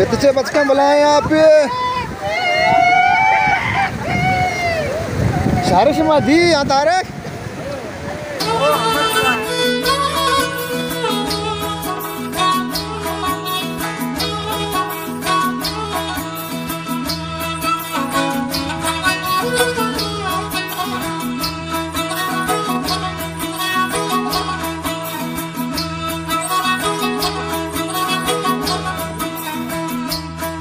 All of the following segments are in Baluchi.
اتچے بچکاں بلائیں آپ۔ شارش ما دی یا طارق۔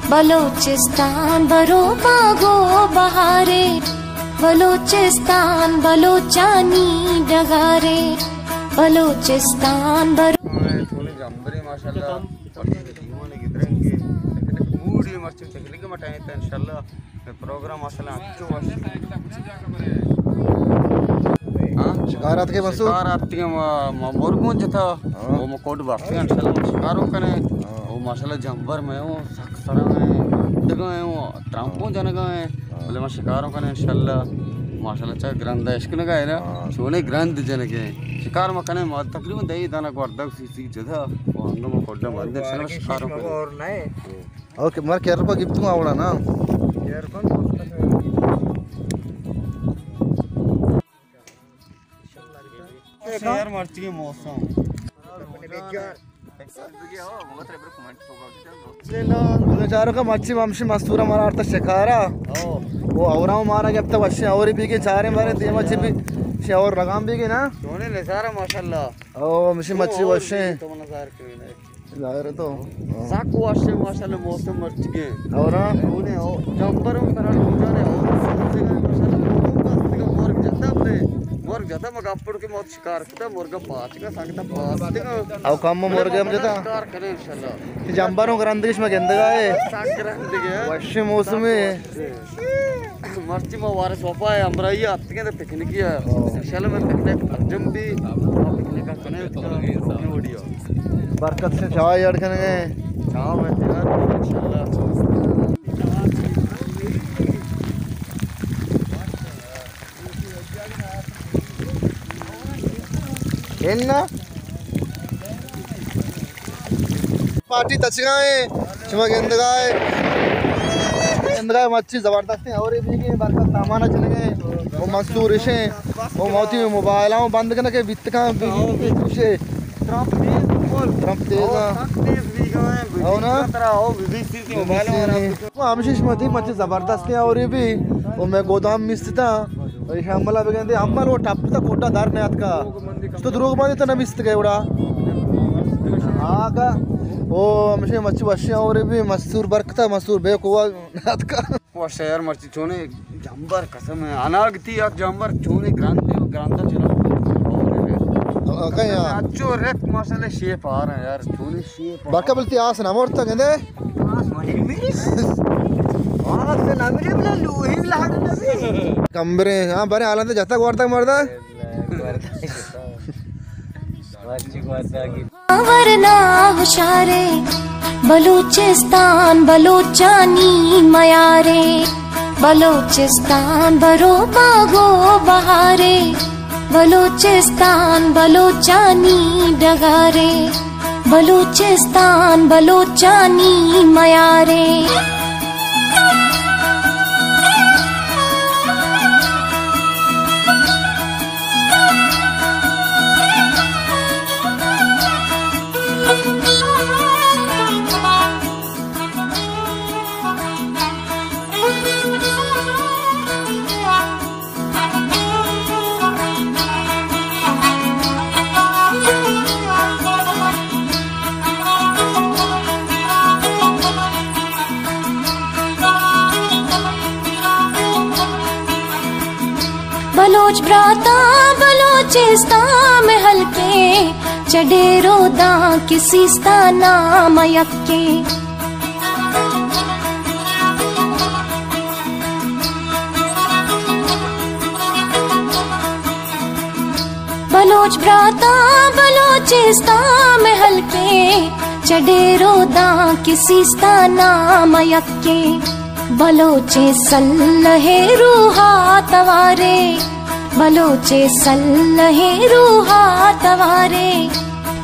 بلوچستان برو باغ و بہارے، بلوچستان بلوچانی ڈگارے، بلوچستان برو۔ چونیں جمبرے ماشاءاللہ، مرچی دیوان گدرنگے، پکنک موڈی مرچی پکنک مٹائیں تا انشاءاللہ۔ پروگرام اصل انچو وش۔ ہاں؟ شکار آتکے بسو؟ شکار آتکے ما، ما مرگوں جتا، ہاں۔ وہ ما کوڈ باقی انشاءاللہ ما شکاروں کنے۔ ہاں۔ وہ ماشاءاللہ جمبر میں وہ سک سرا ہیں، دگا ہیں وہ، ترامپوں جنگا ہیں۔ ہاں۔ بلے ما شکاروں کنے انشاءاللہ۔ ماشاءاللہ چا گرند ہے، اشکنگا ہے نا؟ ہاں۔ چونے گرند جنگے۔ شکار ما کنے ما تقریباً دہی دانا گوردگ سی سی جدا۔ وہ ہنگا ما کوڈا مندے انشاءاللہ شکاروں کنے۔ اور نئے۔ اوکے، مر کیر کو گپتوں آوڑا نا۔ کیر کو یار مرچی موسم۔ بلے چارو کا مرچی ممشی مستورا مارا آرتا شکارا۔ او۔ وہ اورا مارا گپتا وشی اوری بیگے چارے مارے دیما چی بی شی اور لگام بیگے نا۔ سونے نظارہ ماشاءاللہ۔ او مشی مچی وشیں۔ تو نظار کوئی نہیں۔ ظاہر ہے تو۔ سک وش ماشاءاللہ موسم مرچگے۔ اور ہاں؟ اونے او جمبر ہم کرا جانے او۔ ماشاءاللہ موسم کا مور جتا بلے۔ مور جتا مگا اپڑ کے موت شکار کتا، مرگا پاچ کا سنگتا پاس۔ او کم مرگا ہم جتا۔ شکار کرے انشاءاللہ۔ جمبر ہم کرندگش میں گندگا ہے۔ سک کرندگے۔ وش موسم ہے۔ مرچی ما وارث وفا ءِ ہمراہی ءَ اتکیں تے پکنکی ءَ۔ انشاءاللہ میں پکنک برجم بی، ما پکنک ءَ کنیں، روکیں وڑی ءَ۔ برکت سے چاہ ایڈ کنیں۔ چاہ میں تیار انشاءاللہ۔ انا پارٹی تچگائیں، شما گندگائے، گندگائے مچی زبردستیں، اور یہ بھی برکت سامان چلگے، وہ مزدور اشیں، وہ موتی موبائل ہوں بند کرنے کے بیتکاں بھی اشے۔ ٹرمپ تیز، ٹرمپ تیز، ہاں۔ سخت تیز بیگا ہے، او نا؟ ترا او بی بی سی تی موبائل ہوں۔ وہ ہمشی شما دی مچی زبردستیں، اور یہ بھی، وہ میں گودام مستتا۔ ایش حملہ بگندے، حمل وہ ٹپ تا کوٹا در نیاتکا۔ تو دروگ باندے تو نمیست گئے وڑا۔ آگا۔ او ہمشے مچی وشیں اور بھی مستور برکتا، مستور بے قوت نیاتکا۔ وش یار مرچی چونے جمبر قسم ہے۔ اناگتی یک جمبر چونے گرانتے، گرانتا چلا۔ آگا یا۔ اچو ریک ماشاءاللہ شیپ آ رہا ہے یار، چونے شیپ آ رہا ہے۔ برکا بلتی آس نہ مرتا گندے۔ آس نہ مری۔ آس نہ مری بلا لوہی لہڑ نہ مری۔ کمبریں، ہاں، برے حالت جتگ وردگ مردگ۔ ورنا ہوشارے، بلوچستان بلوچانی میارے، بلوچستان برو باغو بہارے، بلوچستان بلوچانی ڈگارے، بلوچستان بلوچانی میارے۔ بلوچ براتاں بلوچستان میں ہلکے، چڈے روداں کہ سیستان نام یکے۔ بلوچ براتاں بلوچستان میں ہلکے، چڈے روداں کہ سیستان نام یکے۔ بلوچ سلہ روحا توارے، بلوچ سلہ روحا توارے،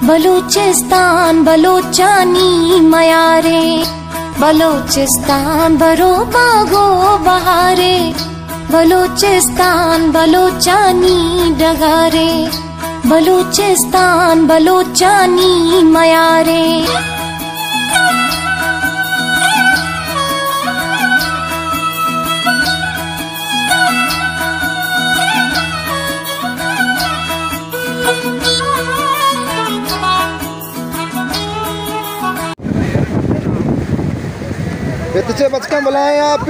بلوچستان بلوچانی میارے۔ بلوچستان برو باغ و بہارے، بلوچستان بلوچانی ڈگارے، بلوچستان بلوچانی میارے۔ بتچے بچکاں بلائیں آپ۔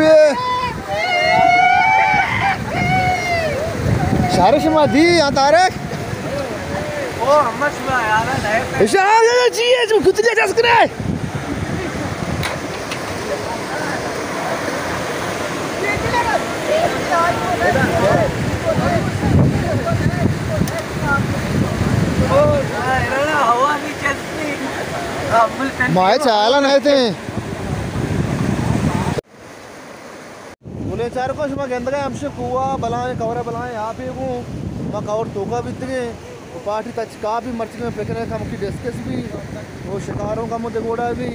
شارش ما دی یا طارق؟ او ہمش ما یارا نئے۔ شاہ جی ہے جو گتلے جس کرے۔ مائے چالا نہ تھے۔ گلیں چارکاں، شما گندگا ہمشہ کوہ بلائیں، کور بلائیں آپے گوں، ما کور توکا بیتگیں۔ پارٹی تچ کاپی مرچی میں پکنک ہم کی ڈسکس بھی، وہ شکاروں کا مجھے گوڑا بھی۔